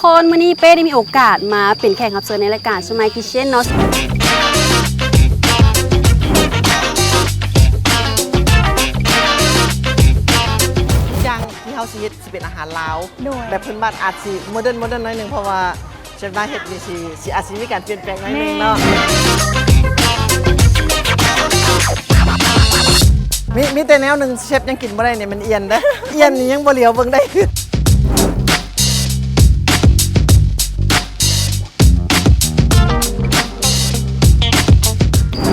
ຄົນ ມື້ນີ້ເປ້ໄດ້ມີໂອກາດມາເປັນແຂກຮັບເຊີນໃນລາຍການ Smile Kitchen ເນາະ. ຢ່າງທີ່ເຮົາຊິເຮັດຊິເປັນອາຫານລາວ ໂດຍ ແບບພື້ນບ້ານ ອາດຊິໂມເດີນ ໂມເດີນໜ້ອຍໜຶ່ງ ເພາະວ່າ ເຊຟນາເຮັດນີ້ຊິ ຊິອາດຊິມີການປ່ຽນແປງໜ້ອຍໜຶ່ງເນາະ. ມີ ມີແຕ່ແນວໜຶ່ງ ເຊຟຍັງກິນບໍ່ໄດ້ນີ້ ມັນອ່ຽນເດ້. ອ່ຽນນີ້ຍັງບໍ່ຫຼຽວເບິ່ງໄດ້.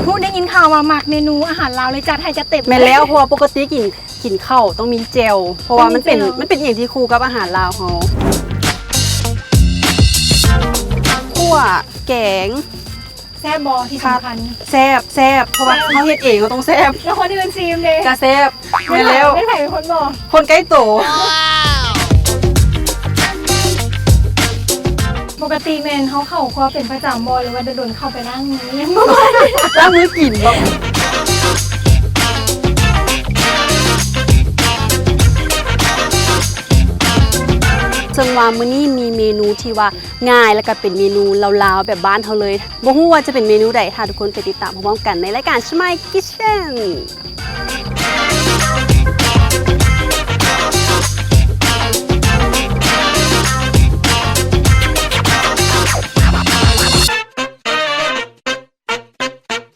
ຜູ້ໄດ້ຍິນຂ່າວວ່າມັກເມນູອາຫານລາວ ເລີຍຈັດໃຫ້ຈັດເຕັມ. ແມ່ນແລ້ວ ເພາະວ່າປົກກະຕິກິນ ກິນເຂົ້າຕ້ອງມີແຈ່ວ ເພາະວ່າມັນເປັນ ຕ້ອງມີແຈ່ວ ມັນເປັນອີ່ຫຍັງທີ່ຄູ່ກັບອາຫານລາວເຮົາ. ຂົ້ວ ແກງ ແຊບບໍ່ ທີ່ສຳຄັນ? ແຊບ ແຊບ ເພາະວ່າເຮົາເຮັດເອງ ເຮົາຕ້ອງແຊບ. ແລ້ວຄົນອື່ນຊີມເດ້? ກະແຊບ. ແມ່ນແລ້ວ. ແມ່ນໃຜເປັນຄົນບອກ? ຄົນໃກ້ໂຕ. ປົກກະຕິແມ່ນເຮົາເຂົ້າຄົວເປັນປະຈຳບໍ່ ຫຼືວ່າດົນໆເຂົ້າໄປລ້າງມື? ລ້າງມືກິນບໍ? ເຊິ່ງວ່າມື້ນີ້ມີເມນູທີ່ວ່າງ່າຍ ແລະກະເປັນເມນູລາວໆແບບບ້ານເຮົາເລີຍ. ບໍ່ຮູ້ວ່າຈະເປັນເມນູໃດ ຖ້າທຸກຄົນໄປຕິດຕາມພ້ອມໆກັນໃນລາຍການ Smile Kitchen.